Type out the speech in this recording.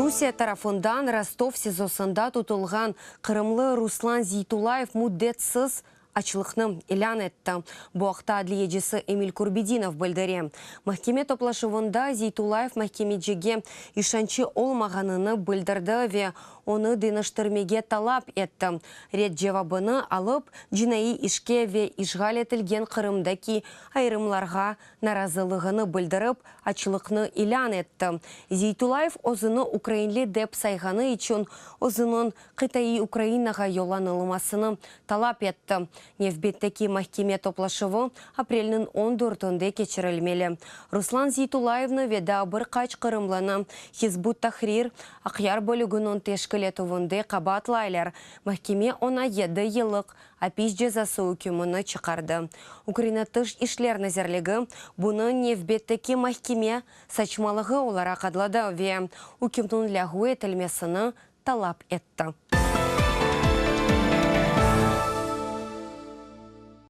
Rusiye tarafından Rostov SİZOsında tutulğan qırımlı Ruslan Zeytullayev müddetsiz açlıqnı ilân etti. Bu aqta adliyecisi Emil Kurbedinov bildire. Mahkeme toplaşuvında Zeytullayev mahkemecige işançı olmağanını bildirdi ve onı deñiştirmege talap etti. Red cevabını alıp, cinaiy işke ve işğal etilgen Qırımdaki ayırımlarğa narazılığını bildirip, açlıqnı ilân etti. Zeytullayev özüni ukrainli dep sayğanı içün özüniñ qıtaiy Ukrainağa yollanılmasını talap etti. Nevbetteki mahkeme toplaşuvı aprelniñ on dörtünde keçirilmeli. Ruslan Zeytullayevni ve daa bir qaç qırımlını Hizb ut-Tahrir Aqyar bölüginiñ teşkil etüvinde qabaatlaylar. Mahkeme oña yedi yıllıq apis cezası ükmüni çıqardı. Ukraina Tış işler nazirligi bunı nevbetteki mahkeme saçmalığı olaraq adladı ve ükümniñ lâğu etilmesini talap etti.